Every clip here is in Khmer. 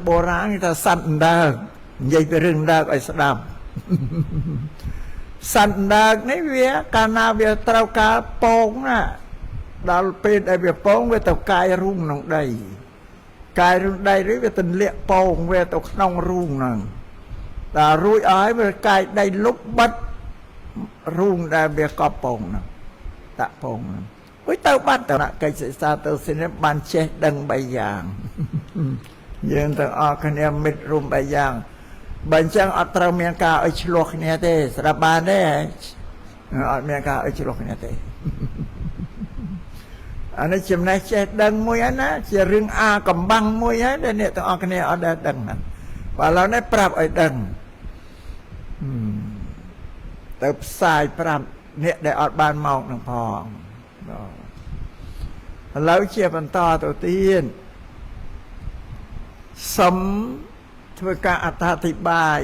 បុរាណគេថាសត្វអណ្ដើកនិយាយពីរឿងអណ្ដើកឲ្យស្ដាប់សត្វអណ្ដើកនេះវាកាលណាវាត្រូវការពងណាដល់ពេលដែលវាពងវាទៅកាយរូងក្នុងដីកាយរូងដីឬវាទន្លាក់ពងវាទៅក្នុងរូងហ្នឹងដល់រួចអស់ហើយវាកាយដីលុបបិទរូងដែលវាកប់ពងហ្នឹងដាក់ពងហ្នឹងរួចទៅបាត់ទៅកិច្ចសិក្សាទៅសិនបានចេះដឹងបីយ៉ាងយើងទាំងអស់គ្នាមិត្តរួមបីយ៉ាងបើអញ្ចឹងអត់ត្រូវមានការឲ្យឆ្លោះគ្នាទេស្ដាប់បានទេអត់មានការឲ្យឆ្លោះគ្នាទេអានេះចំណេះចេះដឹងមួយហើយណាជារឿងអាកំបាំងមួយហើយដែលអ្នកទាំងអស់គ្នាអត់ដែលដឹងហ្នឹងបើឥឡូវនេះប្រាប់ឲ្យដឹងទៅផ្សាយប្រាប់អ្នកដែលអត់បានមកនឹងផងឥឡូវជាបន្តទៅទៀតសុំធ្វើការអត្ថាធិប្បាយ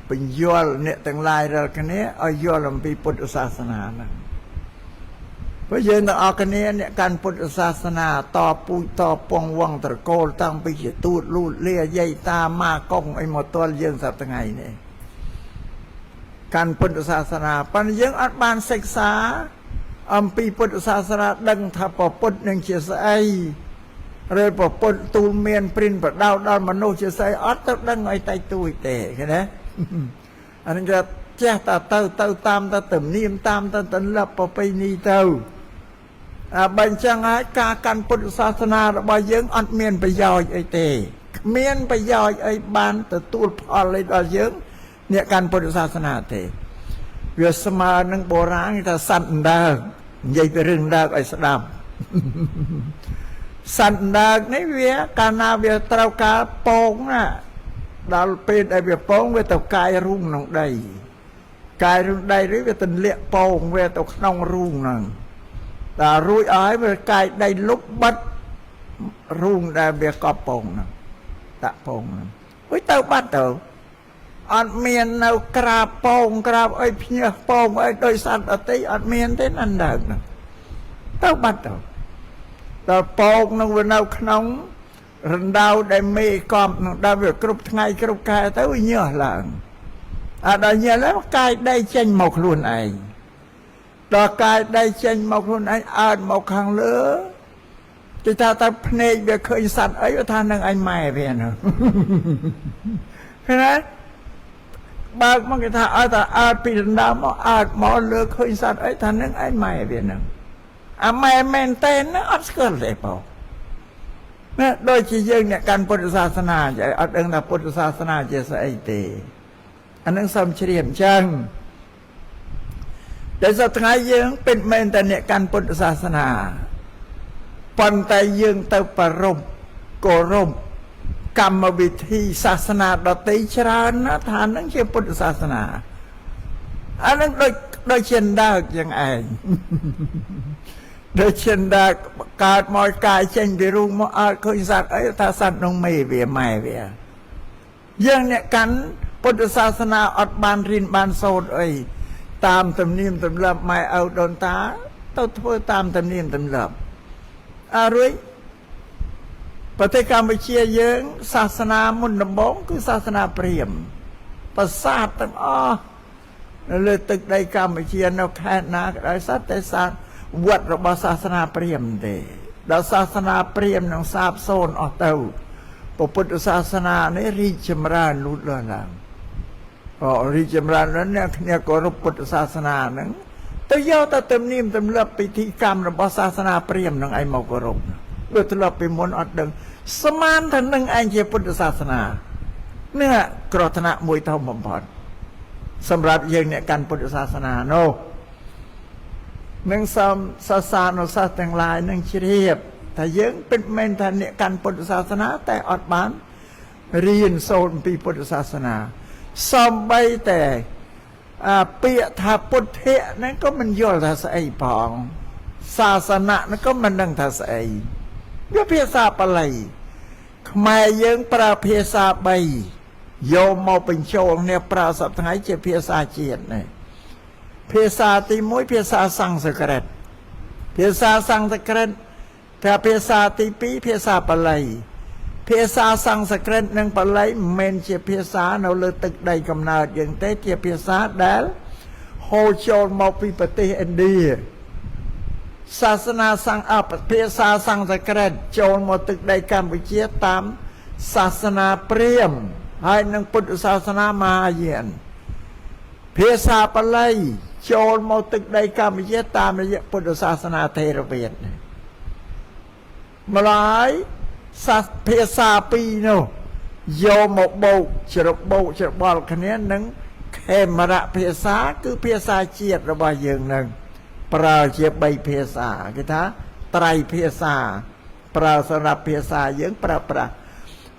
បញ្យល់អ្នកទាំងឡាយរាល់គ្នាឲ្យយល់អំពីពុទ្ធសាសនាហ្នឹងព្រោះយើងទាំងអស់គ្នាអ្នកកាន់ពុទ្ធសាសនាតពូជតពងវងត្រកូលតាំងពីជាទូតលូតលាយាយតាម៉ាកុងអីមកទល់យើងសប្តាហ៍ថ្ងៃនេះកាន់ពុទ្ធសាសនាប៉ុន្តែយើងអត់បានសិក្សាអំពីពុទ្ធសាសនាដឹងថាពុទ្ធនឹងជាស្អីឬពុទ្ធទូលមានព្រិនប្រដៅដល់មនុស្សជាស្អីអត់ទៅដឹងអីតិចតួចទេឃើញទេអានេះគេចេះតែទៅទៅតាមទៅទំនៀមតាមទៅទន្លប់ប្រពៃណីទៅអាបើអញ្ចឹងហើយការកាន់ពុទ្ធសាសនារបស់យើងអត់មានប្រយោជន៍អីទេគ្មានប្រយោជន៍អីបានទទួលផលអីដល់យើងអ្នកកាន់ពុទ្ធសាសនាទេវាស្មើនឹងបុរាណគេថាសត្វអណ្ដើកនិយាយពីរឿងអណ្ដើកឲ្យស្ដាប់សត្វអណ្ដើកនេះវាកាលណាវាត្រូវការពងណាដល់ពេលដែលវាពងវាទៅកាយរូងក្នុងដីកាយរូងដីឬវាទន្លាក់ពងវាទៅក្នុងរូងហ្នឹងដល់រួចអស់ហើយវាកាយដីលុបបិទរូងដែលវាកប់ពងហ្នឹងដាក់ពងហ្នឹងរួចទៅបាត់ទៅអត់មាននៅក្រាបពងក្រាបអីភ្ញើសពងអីដោយសត្វអតីអត់មានទេណាដើកហ្នឹងទៅបាត់ទៅដល់ពងនឹងវានៅក្នុងរណ្ដៅដែលមេកប់នឹងដល់វាគ្រប់ថ្ងៃគ្រប់ខែទៅវាញើសឡើងអាដល់ញើសឡើងកាយដីចេញមកខ្លួនឯងដល់កាយដីចេញមកខ្លួនឯងអើតមកខាងលើគេថាតើភ្នែកវាឃើញសត្វអីថានឹងឯងម៉ែវានោះឃើញទេបើកមកគេថាឲ្យតែអើតពីដណ្ដើមមកអើតមកលើឃើញសត្វអីថានឹងឯងម៉ែវានឹងអាម៉ែមែនតែនអត់ស្គាល់ទេបងណាដូចជាយើងអ្នកកាន់ពុទ្ធសាសនាអត់ដឹងថាពុទ្ធសាសនាជាស្អីទេអានឹងសូមជ្រាបអញ្ចឹងតែសប្តាហ៍ថ្ងៃយើងពិតមែនតែអ្នកកាន់ពុទ្ធសាសនាប៉ុន្តែយើងទៅប្រពគោរពកម្មវិធីសាសនាដទៃច្រើនណាស់ថានឹងជាពុទ្ធសាសនាអានឹងដូចជាដើកយ៉ាងឯងដូចជាដើកកើតមកកាយចេញពីរូងមកអត់ឃើញសត្វអីថាសត្វនោះមេវាម៉ែវាយើងអ្នកកាន់ពុទ្ធសាសនាអត់បានរៀនបានសូត្រអីតាមទំនៀមទម្លាប់ម៉ែឪដូនតាទៅធ្វើតាមទំនៀមទម្លាប់អរួយប្រទេសកម្ពុជាយើងសាសនាមុនដំបូងគឺសាសនាព្រាហ្មណ៍ប្រាសាទទាំងអស់នៅលើទឹកដីកម្ពុជានៅខេត្តណាក៏ដោយសត្វតែសាសវត្តរបស់សាសនាព្រាហ្មណ៍ទេដល់សាសនាព្រាហ្មណ៍នឹងសាបសូន្យអស់ទៅពុទ្ធសាសនានេះរីកចម្រើនលូតលាស់ឡើងអរីកចម្រើនนั้นអ្នកគ្នាគោរពពុទ្ធសាសនាហ្នឹងទៅយកទៅទំនៀមទម្លាប់ពិធីកម្មរបស់សាសនាព្រាហ្មណ៍នឹងឯងមកគោរពវាធ្លាប់ពីមុនអត់ដឹងស្មានថានឹងឯងជាពុទ្ធសាសនានេះគ្រោះថ្នាក់មួយធំបំផុតសម្រាប់យើងអ្នកកាន់ពុទ្ធសាសនានោះនឹងសូមសាសានុសាសទាំងឡាយនឹងជ្រាបថាយើងពិតមែនថាអ្នកកាន់ពុទ្ធសាសនាតែអត់បានរៀនសូត្រអំពីពុទ្ធសាសនាសំបីតែអាពាក្យថាពុទ្ធៈហ្នឹងក៏មិនយល់ថាស្អីផងសាសនៈហ្នឹងក៏មិនដឹងថាស្អីវាភាសាបាលីខ្មែរយើងប្រើភាសា3យកមកបញ្ចូលគ្នាប្រើសប្តាហ៍ថ្ងៃជាភាសាជាតិនេះភាសាទី1ភាសាសំស្ក្រឹតភាសាសំស្ក្រឹតថាភាសាទី2ភាសាបាលី ភាសាសំស្ក្រឹតនិងបាលីមិនមែនជាភាសានៅលើទឹកដីកំណើតយើងទេជាភាសាដែលហូរចូលមកពីប្រទេសឥណ្ឌាសាសនាសង្ឃអភាសាសំស្ក្រឹតចូលមកទឹកដីកម្ពុជាតាមសាសនាព្រាហ្មណ៍ហើយនិងពុទ្ធសាសនាមហាយានភាសាបាលីចូលមកទឹកដីកម្ពុជាតាមរយៈពុទ្ធសាសនាថេរវាទម្ល៉េះសាសភាសាពីរនោះយកមកបោកច្របោកច្របល់គ្នានឹងខេមរៈភាសាគឺភាសាជាតិរបស់យើងនឹងប្រើជា3ភាសាគេថាត្រៃភាសាប្រើសម្រាប់ភាសាយើងប្រើប្រាស់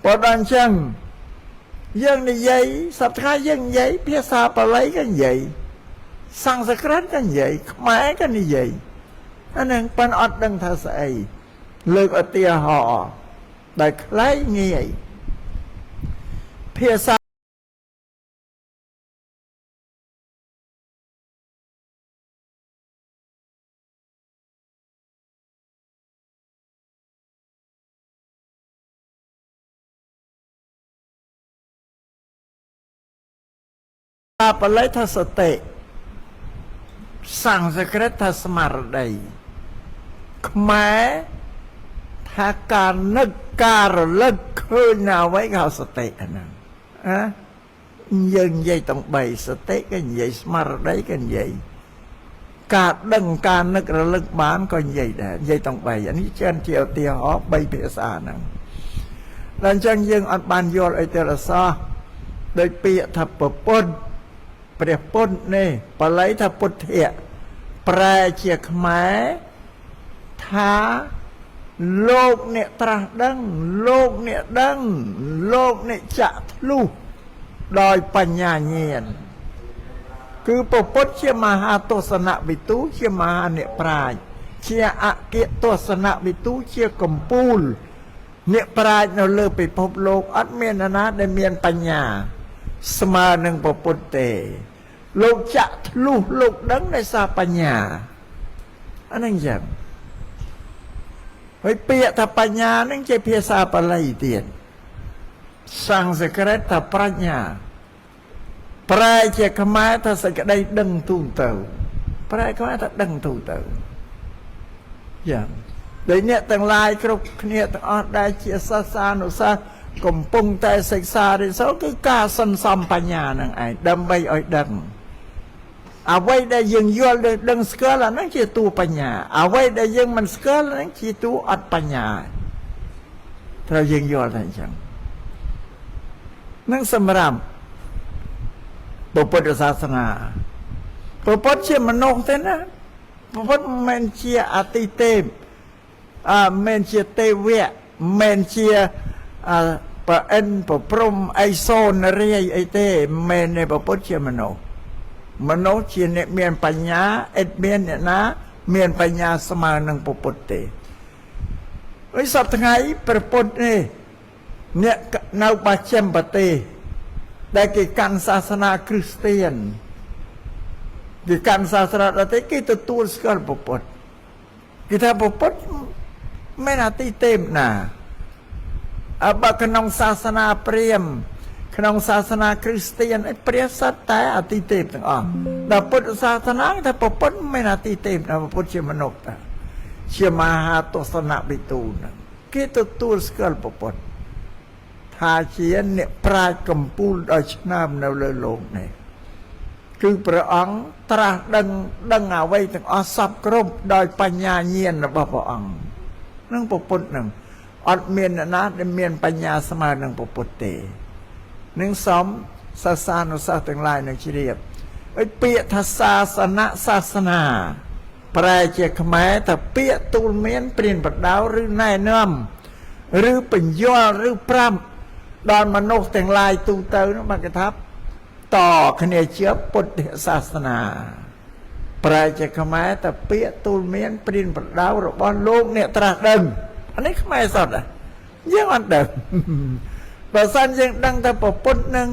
ព្រោះដល់អញ្ចឹងយើងនិយាយសប្តាហ៍យើងនិយាយភាសាបាលីក៏និយាយសំស្ក្រឹតក៏និយាយខ្មែរក៏និយាយអាហ្នឹងប៉ិនអត់ដឹងថាស្អីលើកឧទាហរណ៍ដែលខ្លីងាយភាសាបាលីថាសតិសំស្ក្រឹតថាស្មារតីខ្មែរថាការនឹកការរលឹកឃើញនៅអ្វីគេហៅសតិអាហ្នឹងណាយើងនិយាយទាំង3សតិក៏និយាយស្មារតីក៏និយាយការដឹងការនឹករលឹកបានក៏និយាយដែរនិយាយទាំង3អានេះច្រើនជាឧទាហរណ៍3ភាសាហ្នឹងដល់អញ្ចឹងយើងអត់បានយល់អីទេអសោះដោយពាក្យថាពពុទ្ធព្រះពុទ្ធនេះបាលីថាពុទ្ធៈប្រែជាខ្មែរថាលោកអ្នកត្រាស់ដឹងលោកអ្នកដឹងលោកអ្នកចាក់ធ្លុះដោយបញ្ញាញាណគឺពពុទ្ធជាមហាទស្សនវិទូជាមហាអ្នកប្រាជ្ញជាអគ្គទស្សនវិទូជាកំពូលអ្នកប្រាជ្ញនៅលើពិភពលោកអត់មាននរណាដែលមានបញ្ញាស្មើនឹងពពុទ្ធទេលោកចាក់ធ្លុះលោកដឹងដោយសារបញ្ញាអាហ្នឹងចឹងហើយពាក្យថាបញ្ញាហ្នឹងជាភាសាបាលីទៀតសំស្ក្រឹតថាប្រាជ្ញាប្រែជាខ្មែរថាសេចក្តីដឹងទូទៅប្រែខ្មែរថាដឹងទូទៅយ៉ាងដែលអ្នកទាំងឡាយគ្រប់គ្នាទាំងអស់ដែលជាសិស្សានុសិស្សកំពុងតែសិក្សារៀនសូត្រគឺការសន្សំបញ្ញានឹងឯងដើម្បីឲ្យដឹងអ្វីដែលយើងយល់ដឹងស្គាល់អាហ្នឹងជាតួបញ្ញាអ្វីដែលយើងមិនស្គាល់ហ្នឹងជាតួអត់បញ្ញាត្រូវយើងយល់តែអញ្ចឹងនឹងសម្រាប់ពុទ្ធសាសនាពុទ្ធជាមនុស្សទេណាពុទ្ធមិនមែនជាអតិទេពមិនជាទេវៈមិនជាប្រអិនប្រព្រំអីសូនរាយអីទេមិនមែនទេពុទ្ធជាមនុស្សមនុស្សជាអ្នកមានបញ្ញាឥតមានអ្នកណាមានបញ្ញាស្មើនឹងពុទ្ធទេអីសប្តាហ៍ថ្ងៃព្រះពុទ្ធនេះអ្នកនៅបស្ចិមប្រទេសដែលគេកាន់សាសនាគ្រីស្ទៀនគេកាន់សាសនាដទៃគេទទួលស្គាល់ពុទ្ធគេថាពុទ្ធមិនអតិទេពណាអបើក្នុងសាសនាព្រាហ្មណ៍ក្នុងសាសនាគ្រីស្ទៀនឯព្រះសត្វតែអតិទេពទាំងអស់ដល់ពុទ្ធសាសនាថាពុទ្ធមិនអតិទេពណាពុទ្ធជាមនុស្សតាជាមហាទស្សនវិទូណាគេទទួលស្គាល់ពុទ្ធថាជាអ្នកប្រាជ្ញកំពូលដ៏ឆ្នើមនៅលើលោកនេះគឺព្រះអង្គត្រាស់ដឹងដឹងអ្វីទាំងអស់សពគ្រប់ដោយបញ្ញាញាណរបស់ព្រះអង្គនឹងពុទ្ធនឹងអត់មានអ្នកណាដែលមានបញ្ញាស្មើនឹងពុទ្ធទេនឹងសំសាសានុសាសទាំងឡាយនឹងជ្រាបហើយពាក្យថាសាសនៈសាសនាប្រែជាខ្មែរថាពាក្យទូលមានព្រានបដៅឬណែនាំឬបញ្យល់ឬប្រាប់ដល់មនុស្សទាំងឡាយទូទៅនោះបានគេថាតគ្នាជាពុទ្ធសាសនាប្រែជាខ្មែរថាពាក្យទូលមានព្រានបដៅរបស់លោកអ្នកត្រាស់ដឹងអានេះខ្មែរសុទ្ធយើងអត់ដឹងបើសិនយើងដឹងថាពុទ្ធនឹង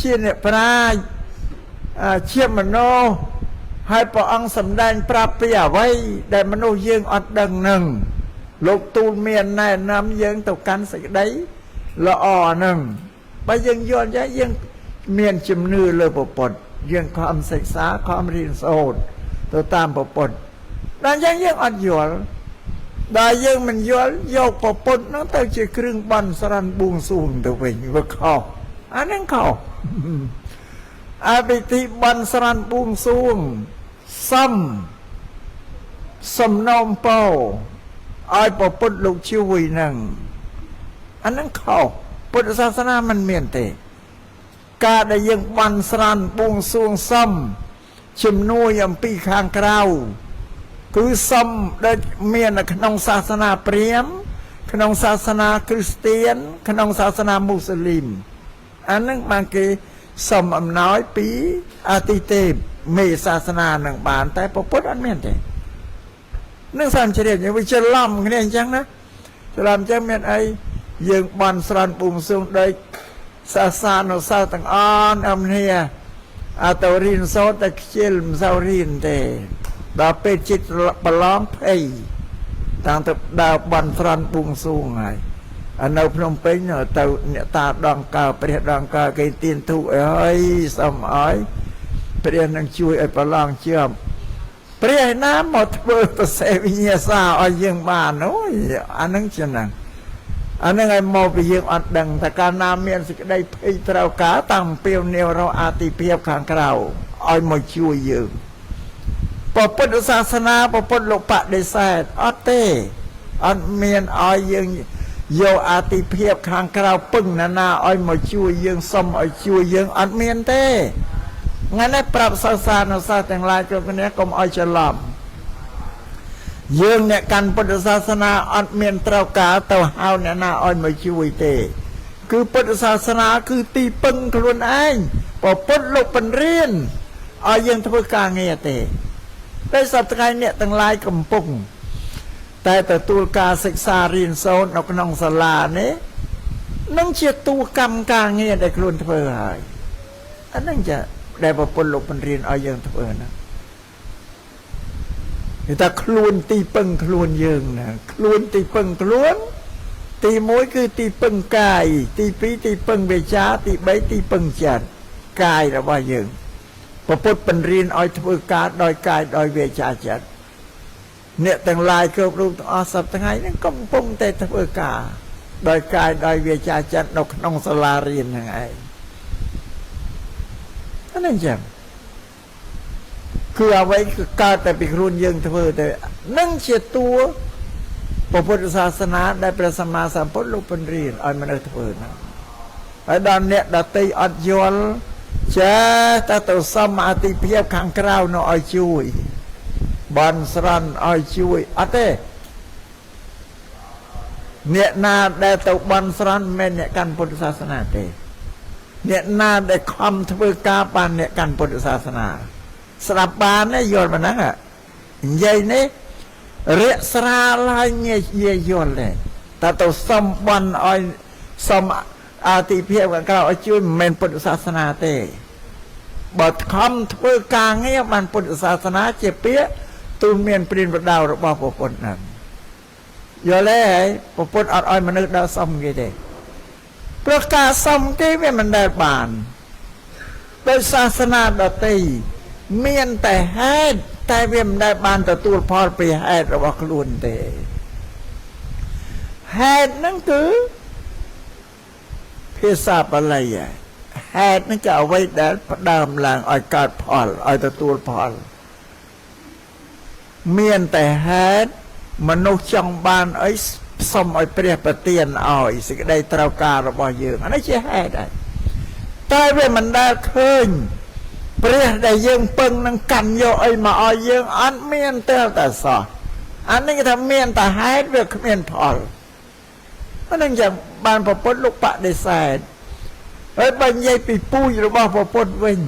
ជាអ្នកប្រាជ្ញជាមនុស្សហើយព្រះអង្គសម្ដែងប្រាប់ពីអ្វីដែលមនុស្សយើងអត់ដឹងនឹង លោកទូលមានណែនាំយើងទៅកាន់សេចក្តីល្អហ្នឹងបើយើងយល់ចឹងយើងមានជំនឿលើព្រះពុទ្ធយើងខំសិក្សាខំរៀនសូត្រទៅតាមព្រះពុទ្ធដល់ចឹងយើងអត់យល់ដល់យើងមិនយល់យកព្រះពុទ្ធហ្នឹងទៅជាគ្រឿងបន់ស្រន់បួងសួងទៅវិញវាខុសអាហ្នឹងខុសអភិធិបន់ស្រន់បួងសួងសំសំណូមពរឲ្យព្រះពុទ្ធលោកជួយហ្នឹងអាហ្នឹងខុសពុទ្ធសាសនាមិនមានទេការដែលយើងបន់ស្រន់បួងសួងសំជំនួយអំពីខាងក្រៅគឺសំដែលមាននៅក្នុងសាសនាព្រាហ្មណ៍ក្នុងសាសនាគ្រីស្ទៀនក្នុងសាសនាមូស្លីមអាហ្នឹងបានគេសុំអំណោយពីអតិទេពមេសាសនានឹងបានតែព្រះពុទ្ធអត់មានទេនឹងសាមជ្រាបវាច្រឡំគ្នាអញ្ចឹងណាច្រឡំអញ្ចឹងមានអីយើងបន់ស្រន់បួងសួងដោយសាសានុសិស្សទាំងអស់អំគ្នាអត់ទៅរៀនសូត្រតែខ្ជិលមិនសូវរៀនទេដល់ពេលចិត្តប្រឡងភ័យតាំងទៅដើរបន់ស្រន់បួងសួងហើយអានៅភ្នំពេញទៅអ្នកតាដងកើព្រះដងកើគេទៀនធុអីហើយសុំឲ្យព្រះនឹងជួយឲ្យប្រឡងជាប់ព្រះណាមកធ្វើប្រសេវិញ្ញាសាឲ្យយើងបានអូយអានឹងចំណងអានឹងឲ្យមកពីយើងអត់ដឹងតែកាលណាមានសេចក្តីភ័យត្រូវការតាំងពីនាវរកអាទិភាពខាងក្រៅឲ្យមកជួយយើងព្រះពុទ្ធសាសនាព្រះពុទ្ធលោកបដិសេធអត់ទេអត់មានឲ្យយើងយកអាទិភាពខាងក្រៅពឹងណានាឲ្យមកជួយយើងសុំឲ្យជួយយើងអត់មានទេថ្ងៃនេះប្រាប់សិស្សានុសិស្សទាំងឡាយគ្រប់គ្នាកុំឲ្យច្រឡំយើងអ្នកកាន់ពុទ្ធសាសនាអត់មានត្រូវការទៅហៅអ្នកណាឲ្យមកជួយទេគឺពុទ្ធសាសនាគឺទីពឹងខ្លួនឯងព្រះពុទ្ធលោកបង្រៀនឲ្យយើងធ្វើការងារទេតែសប្តាហ៍ថ្ងៃអ្នកទាំងឡាយកំពុងតែទទួលការសិក្សារៀនសូត្រនៅក្នុងសាលានេះនឹងជាតួកម្មការងារដែលខ្លួនធ្វើហើយអានឹងចាដែលព្រះពុទ្ធលោកបង្រៀនឲ្យយើងធ្វើហ្នឹងគេថាខ្លួនទីពឹងខ្លួនយើងណាខ្លួនទីពឹងខ្លួនទី1គឺទីពឹងកាយទី2ទីពឹងវាចាទី3ទីពឹងចិត្តកាយរបស់យើងព្រះពុទ្ធបង្រៀនឲ្យធ្វើការដោយកាយដោយវាចាចិត្តអ្នកទាំងឡាយគ្រប់រូបទាំងអស់សប្តាហ៍ថ្ងៃហ្នឹងកំពុងតែធ្វើការដោយកាយដោយវាចាចិត្តនៅក្នុងសាលារៀនហ្នឹងឯងអានេះចឹងគឺអ្វីគឺកើតតែពីខ្លួនយើងធ្វើតែនឹងជាតួព្រះពុទ្ធសាសនាដែលព្រះសម្មាសម្ពុទ្ធលោកបង្រៀនឲ្យមនុស្សធ្វើហ្នឹងហើយដល់អ្នកដទៃអត់យល់ចេះតែទៅសុំអតិភិបខាងក្រៅនៅឲ្យជួយបន់ស្រន់ឲ្យជួយអត់ទេអ្នកណាដែលទៅបន់ស្រន់មិនមែនអ្នកកាន់ពុទ្ធសាសនាទេអ្នកណាដែលខំធ្វើការបានអ្នកកាន់ពុទ្ធសាសនាស្ដាប់បានទេយល់ប៉ុណ្ណឹងនិយាយនេះរកស្រាលហើយងាយយល់ទេតែទៅសុំបន់ឲ្យសុំអតិភិបខាងក្រៅឲ្យជួយមិនមែនពុទ្ធសាសនាទេបើខំធ្វើការងារបានពុទ្ធសាសនាជាពាក្យទូលមានព្រានបដៅរបស់ព្រះពុទ្ធហ្នឹងយល់ទេហើយព្រះពុទ្ធអត់ឲ្យមនុស្សដើរសុំគេទេព្រោះការសុំគេវាមិនដែលបានដោយសាសនាដទៃមានតែហេតុតែវាមិនដែលបានទទួលផលពីហេតុរបស់ខ្លួនទេហេតុហ្នឹងគឺភាសាបាលីហេតុហ្នឹងគឺអ្វីដែលផ្ដើមឡើងឲ្យកើតផលឲ្យទទួលផលមានតែហេតុមនុស្សចង់បានអីសុំឲ្យព្រះប្រទានឲ្យសេចក្តីត្រូវការរបស់យើងអានេះជាហេតុហើយតែវាមិនដែលឃើញព្រះដែលយើងពឹងនឹងកាន់យកអីមកឲ្យយើងអត់មានទេតែសោះអានេះគេថាមានតែហេតុវាគ្មានផលអានឹងយ៉ាងបានព្រះពុទ្ធលោកបដិសេធហើយបើនិយាយពីពូជរបស់ព្រះពុទ្ធវិញ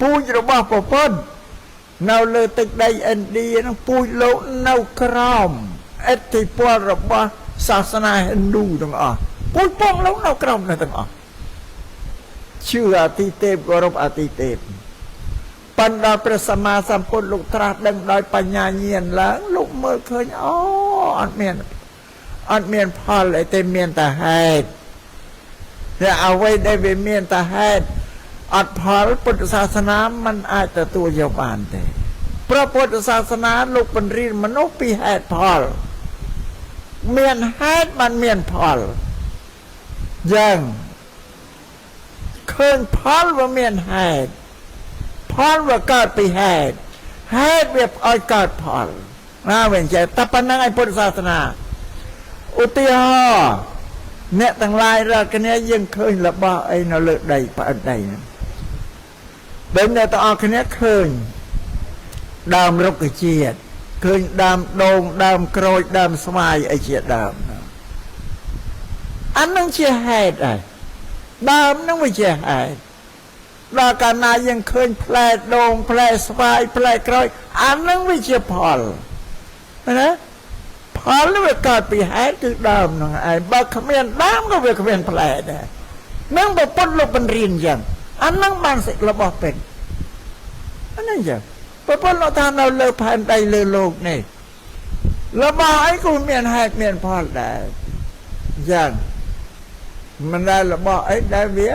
ពូជរបស់ព្រះពុទ្ធនៅលើទឹកដីឥណ្ឌាហ្នឹងពូជលោកនៅក្រោមឥទ្ធិពលរបស់សាសនាហិណ្ឌូទាំងអស់ពូជពងលោកនៅក្រោមនោះទាំងអស់ជឿអតិទេពគោរពអតិទេពប៉ុន្តែព្រះសម្មាសម្ពុទ្ធលោកត្រាស់ដឹងដោយបញ្ញាញាណឡើងលោកមើលឃើញអូអត់មាន អត់មានផលអីទេមានតែហេតុតែអ្វីដែលវាមានតែហេតុអត់ផលពុទ្ធសាសនាมันអាចទទួលយកបានទេព្រោះពុទ្ធសាសនាលោកបង្រៀនមនុស្សពីហេតុផលមានហេតុបានមានផលយ៉ាងឃើញផលវាមានហេតុផលវាកើតពីហេតុហេតុវាឲ្យកើតផលណាវិញចេះតែប៉ុណ្្នឹងឯពុទ្ធសាសនាឧទាហរណ៍អ្នកទាំងឡាយរាល់គ្នាយើងឃើញរបស់អីនៅលើដីផ្អិតដីហ្នឹងបើអ្នកទាំងអស់គ្នាឃើញដើមរុក្ខជាតិឃើញដើមដូងដើមក្រូចដើមស្វាយអីជាដើមអានឹងជាហេតុហើយដើមនឹងវាជាហេតុដល់កាលណាយើងឃើញផ្លែដូងផ្លែស្វាយផ្លែក្រូចអានឹងវាជាផលណាផលវាកើតពីហេតុគឺដើមហ្នឹងឯងបើគ្មានដើមក៏វាគ្មានផ្លែដែរនឹងពុទ្ធលោកបង្រៀនយ៉ាងអានឹងបានសេចរបស់ពេញអានឹងយ៉ាងពុទ្ធលោកថានៅលើផែនដីលើលោកនេះរបស់អីក៏មានហេតុមានផលដែរយ៉ាងមិនដែលរបស់អីដែលវា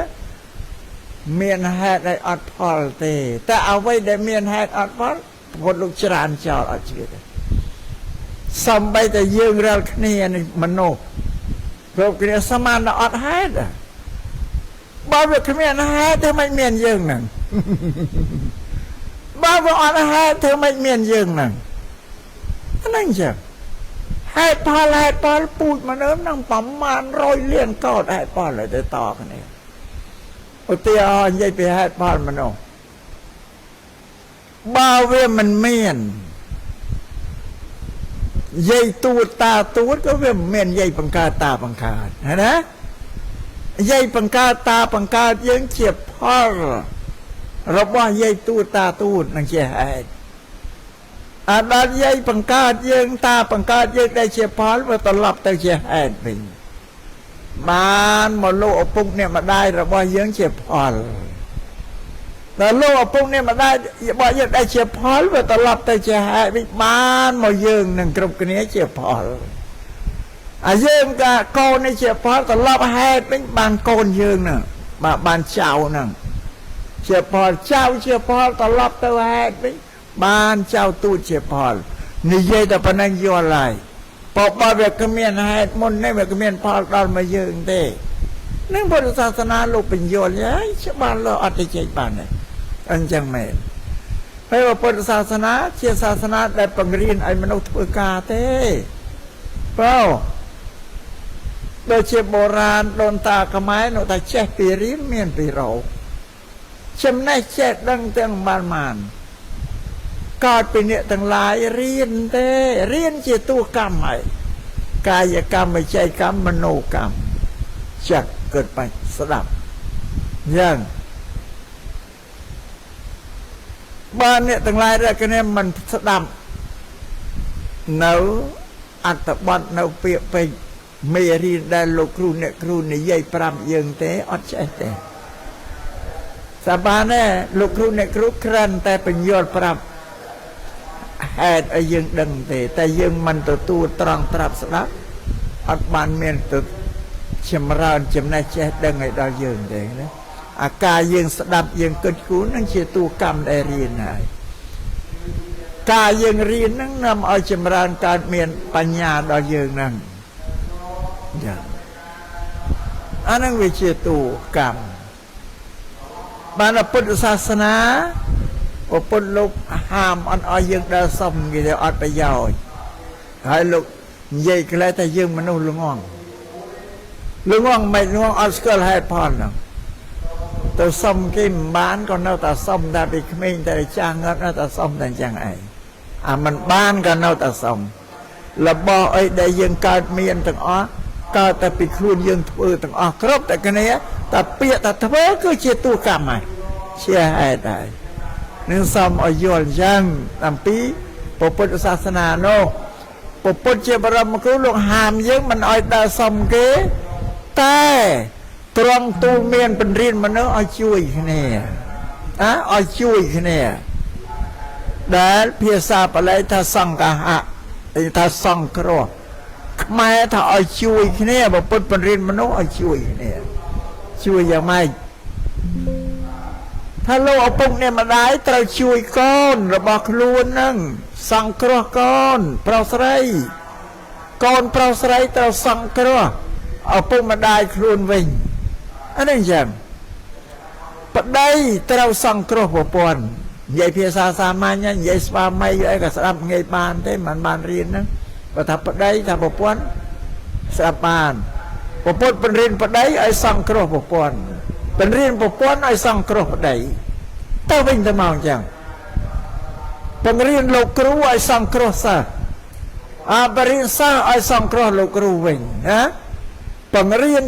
មានហេតុឲ្យអត់ផលទេតែអ្វីដែលមានហេតុអត់ផលពុទ្ធលោកច្រានចោលអត់ជឿទេសំបីតែយើងរាល់គ្នានេះមនុស្សគ្រប់គ្នាសមានដល់អត់ហេតុបើវាគ្មានហេតុធ្វើមិនមានយើងហ្នឹងបើវាអត់ហេតុធ្វើមិនមានយើងហ្នឹងហ្នឹងចឹងហេតុផលហេតុផលពូជមនុស្សហ្នឹងប្រមាណ100លានកោតហេតុផលទៅតគ្នាឧទាហរណ៍និយាយពីហេតុផលមនុស្សបើវាមិនមានយាយទួតតាទួតក៏វាមិនមានយាយបង្កើតតាបង្កើតហើយណាយាយបង្កើតតាបង្កើតយើងជាផលរបស់យាយទួតតាទួតនឹងជាហេតុអាដល់យាយបង្កើតយើងតាបង្កើតយើងដែលជាផលវាត្រឡប់ទៅជាហេតុវិញបានមកលោកឪពុកអ្នកម្ដាយរបស់យើងជាផលដល់លោកឪពុកអ្នកម្ដាយរបស់យើងដែលជាផលវាត្រឡប់ទៅជាហេតុវិញបានមកយើងនឹងគ្រប់គ្នាជាផលអាយើងក៏កូននេះជាផលត្រឡប់ហេតុវិញបានកូនយើងហ្នឹងបាទបានចៅហ្នឹងជាផលចៅជាផលត្រឡប់ទៅហេតុវិញបានចៅទូចជាផលនិយាយតែប៉ុណ្ណឹងយល់ហើយបើវាគ្មានហេតុមុននេះវាគ្មានផលដល់មកយើងទេនឹងពុទ្ធសាសនាលោកបញ្យល់ហើយច្បាស់លាស់អត់ទៅជែកបានទេអញ្ចឹងមែនហើយពុទ្ធសាសនាជាសាសនាដែលបង្រៀនឲ្យមនុស្សធ្វើការទេបើដូចជាបុរាណដូនតាខ្មែរនោះតែចេះពីរៀនមានពីរោគចំណេះចេះដឹងទាំងបានបានកើតពីអ្នកទាំងឡាយរៀនទេរៀនជាតួកម្មហើយកាយកម្មវិច័យកម្មមโนកម្មចិត្តកើតបាច់ស្ដាប់យ៉ាងបើអ្នកទាំងឡាយរកគ្នាមិនស្ដាប់នៅអត្ថបទនៅពាក្យពេចន៍មេរៀនដែលលោកគ្រូអ្នកគ្រូនិយាយប្រាប់យើងទេអត់ចេះទេសាបានទេលោកគ្រូអ្នកគ្រូគ្រាន់តែបញ្យល់ប្រាប់ហេតុឲ្យយើងដឹងទេតែយើងមិនទទួលត្រង់ត្រាប់ស្ដាប់អត់បានមានទៅចម្រើនចំណេះចេះដឹងឲ្យដល់យើងទេណាអាការយើងស្ដាប់យើងគិតគូរនឹងជាតួកម្មដែលរៀនហើយការយើងរៀននឹងនាំឲ្យចម្រើនកើតមានបញ្ញាដល់យើងហ្នឹងចាអានឹងវាជាតួកម្មបានពុទ្ធសាសនាពុទ្ធលោកហាមអត់ឲ្យយើងដើរសុំគេថាអត់ប្រយោជន៍ហើយលោកនិយាយខ្លះថាយើងមនុស្សល្ងងល្ងងមិនល្ងងអត់ស្គាល់ហេតុផលហ្នឹងទៅសុំគេមិនបានក៏នៅតែសុំតែពីក្មេងតែចាស់ងាប់នៅតែសុំតែអញ្ចឹងឯងអាមិនបានក៏នៅតែសុំរបស់អីដែលយើងកើតមានទាំងអស់កើតតែពីខ្លួនយើងធ្វើទាំងអស់គ្រប់តែគ្នាតែពាក្យតែធ្វើគឺជាតួកម្មហើយជាហេតុហើយនឹងសូមឲ្យយល់អញ្ចឹងអំពីពុទ្ធសាសនានោះពុទ្ធជាបរមគ្រូលោកហាមយើងមិនឲ្យដើរសុំគេតែត្រង់ទូលមានបង្រៀនមនុស្សឲ្យជួយគ្នាណាឲ្យជួយគ្នាដែលភាសាបាលីថាសង្កហៈថាសង្គ្រោះ ខ្មែរថាឲ្យជួយគ្នាបើពុទ្ធបង្រៀនមនុស្សឲ្យជួយគ្នាជួយយ៉ាងម៉េចថាលោកឪពុកអ្នកម្ដាយត្រូវជួយកូនរបស់ខ្លួននឹងសង្គ្រោះកូនប្រុសស្រីកូនប្រុសស្រីត្រូវសង្គ្រោះឪពុកម្ដាយខ្លួនវិញអានេះយ៉ាងប្តីត្រូវសង្គ្រោះប្រពន្ធនិយាយភាសាសាមញ្ញនិយាយស្វាមីអីក៏ស្ដាប់ងាយបានទេមិនបានរៀនហ្នឹងបើថាប្តីថាប្រពន្ធស្ដាប់បានប្រពន្ធបង្រៀនប្តីឲ្យសង្គ្រោះប្រពន្ធបង្រៀនប្រពន្ធឲ្យសង្គ្រោះប្តីទៅវិញទៅមកអញ្ចឹងបង្រៀនលោកគ្រូឲ្យសង្គ្រោះសិស្សអបរិសិស្សឲ្យសង្គ្រោះលោកគ្រូវិញណាបង្រៀន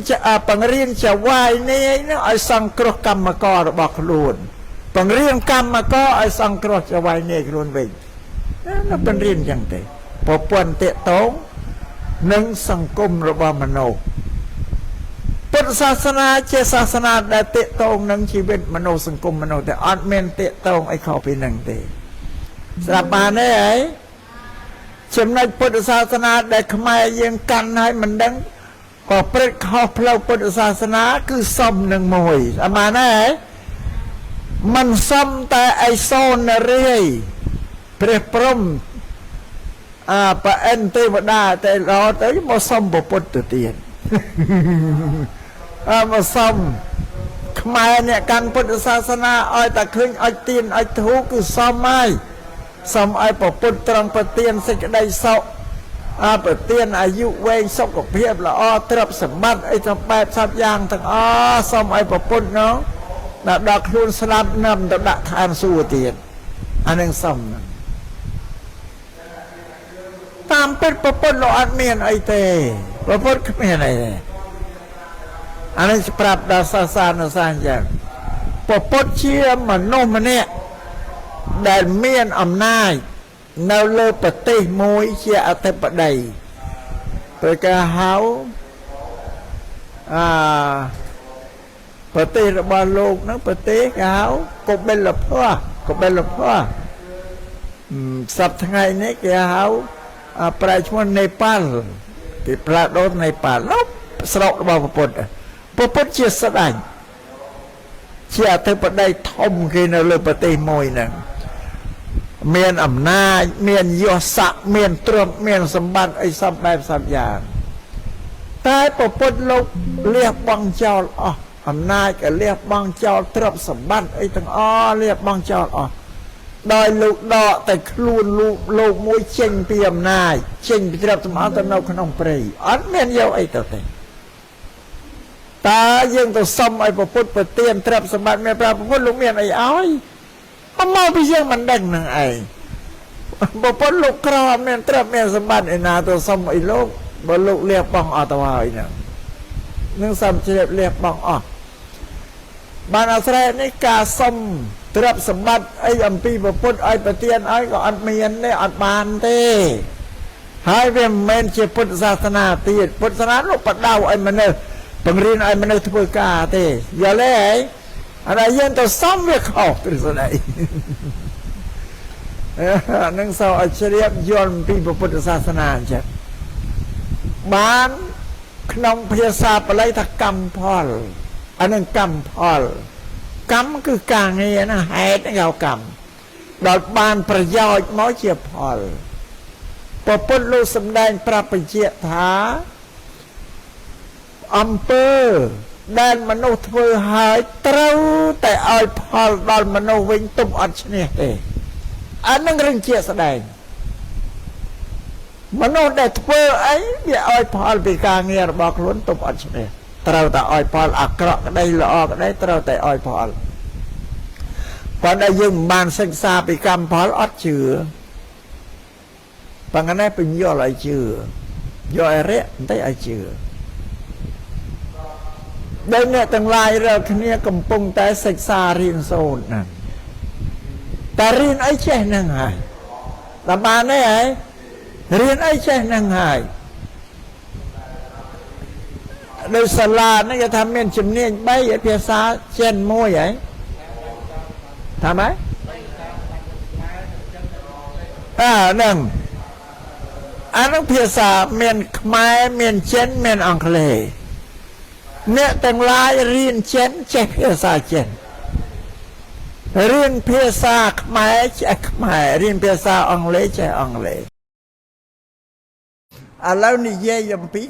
បង្រៀនចវាយនេះឲ្យសង្គ្រោះកម្មកររបស់ខ្លួនបង្រៀនកម្មករឲ្យសង្គ្រោះចវាយនេះខ្លួនវិញណាបង្រៀនអញ្ចឹងទេប្រពន្ធតេតងនិងសង្គមរបស់មនុស្សពុទ្ធសាសនាជាសាសនាដែលតេតងនឹងជីវិតមនុស្សសង្គមមនុស្សតែអត់មានតេតងអីខុសពីនឹងទេស្រាប់បានទេហីចំណុចពុទ្ធសាសនាដែលខ្មែរយើងកាន់ហើយមិនដឹងក៏ព្រឹកខុសផ្លូវពុទ្ធសាសនាគឺសំនឹងមួយស្រាប់បានទេមិនសំតែអីសូនរាយព្រះព្រំអាប្រអិនទេវតាតែរហូតទៅមកសំពុទ្ធទៅទៀតអើមកសំខ្មែរអ្នកកាន់ពុទ្ធសាសនាឲ្យតែឃើញឲ្យទៀនឲ្យធូបគឺសំហើយសំឲ្យពុទ្ធត្រង់ប្រទានសេចក្តីសុខអប្រទានអាយុវែងសុខភាពល្អទ្រព្យសម្បត្តិអីទាំងបែបសពយ៉ាងទាំងអស់សំឲ្យពុទ្ធនោះដល់ខ្លួនស្លាប់នឹមទៅដាក់ឋានសួគ៌ទៀតអានឹងសំហ្នឹងតាមពិតពុទ្ធលោកអត់មានអីទេពុទ្ធគ្មានអីទេអានេះប្រាប់ដល់សាសានុសាសន៍យ៉ាងពុទ្ធជាមនុស្សម្នាក់ដែលមានអំណាចនៅលើប្រទេសមួយជាអធិបតីព្រោះគេហៅអាប្រទេសរបស់លោកហ្នឹងប្រទេសគេហៅកុបិលភ័កុបិលភ័សប្តាហ៍ថ្ងៃនេះគេហៅប្រែឈ្មោះនេប៉ាល់គេផ្លាស់ដូរនេប៉ាល់នោះស្រុករបស់ពុទ្ធពុទ្ធជាស្ដេចជាអធិបតីធំគេនៅលើប្រទេសមួយហ្នឹងមានអំណាចមានយស័ក្តិមានទ្រព្យមានសម្បត្តិអីសពបែបសពយ៉ាងតែពុទ្ធលោកលះបង់ចោលអស់អំណាចក៏លះបង់ចោលទ្រព្យសម្បត្តិអីទាំងអស់លះបង់ចោលអស់ដោយលោកដកតែខ្លួនលោកមួយចេញពីអំណាចចេញពីទ្រព្យសម្បត្តិទៅនៅក្នុងព្រៃអត់មានយកអីទៅទេតើយើងទៅសុំឲ្យពុទ្ធប្រទានទ្រព្យសម្បត្តិមានប្រាពុទ្ធលោកមានអីឲ្យមកពីយើងមិនដឹងនឹងឯងពុទ្ធលោកក្រមានទ្រព្យមានសម្បត្តិឯណាទៅសុំអីលោកបើលោកលះបង់អស់ទៅហើយហ្នឹងនឹងសំជ្រាបលះបង់អស់បានអាស្រ័យនេះការសុំទ្រព្យសម្បត្តិអីអំពីពុទ្ធឲ្យប្រទានឲ្យក៏អត់មានទេអត់បានទេហើយវាមិនមែនជាពុទ្ធសាសនាទៀតពុទ្ធសាសនាលោកបដៅឲ្យមនុស្សបង្រៀនឲ្យមនុស្សធ្វើការទេយល់ទេអរយើងទៅសំវាខុសទ្រឹស្ដីនឹងសោឲ្យជ្រាបយល់អំពីពុទ្ធសាសនាអញ្ចឹងបានក្នុងភាសាបាលីថាកម្មផលអានឹងកម្មផលកម្មគឺការងារណាហេតុគេហៅកម្មដល់បានប្រយោជន៍មកជាផលពុទ្ធលោកសម្ដែងប្រាប់បញ្ជាក់ថាអំពើដែលមនុស្សធ្វើហើយត្រូវតែឲ្យផលដល់មនុស្សវិញទុំអត់ឈ្នះទេអានឹងរឿងជាស្ដែងមនុស្សដែលធ្វើអីវាឲ្យផលពីការងាររបស់ខ្លួនទុំអត់ឈ្នះត្រូវតែឲ្យផលអាក្រក់ក្តីល្អក្តីត្រូវតែឲ្យផលប៉ុន្តែយើងមិនបានសិក្សាពីកម្មផលអត់ជឿប៉ុន្តែពញ្ញល់ឲ្យជឿយកឲ្យរយៈបន្តិចឲ្យជឿដែលអ្នកទាំងឡាយរាល់គ្នាកំពុងតែសិក្សារៀនសូត្រហ្នឹងតែរៀនអីចេះហ្នឹងហើយដល់បានទេហីរៀនអីចេះហ្នឹងហើយដោយសាលានេះគេថាមានជំនាញ3ភាសាចិនមួយហីថាម៉េចអាហ្នឹង អានោះភាសាមានខ្មែរមានចិនមានអង់គ្លេសអ្នកទាំងឡាយរៀនចិនចេះភាសាចិនរៀនភាសាខ្មែរចេះខ្មែររៀនភាសាអង់គ្លេសចេះអង់គ្លេសឥឡូវនិយាយអំពី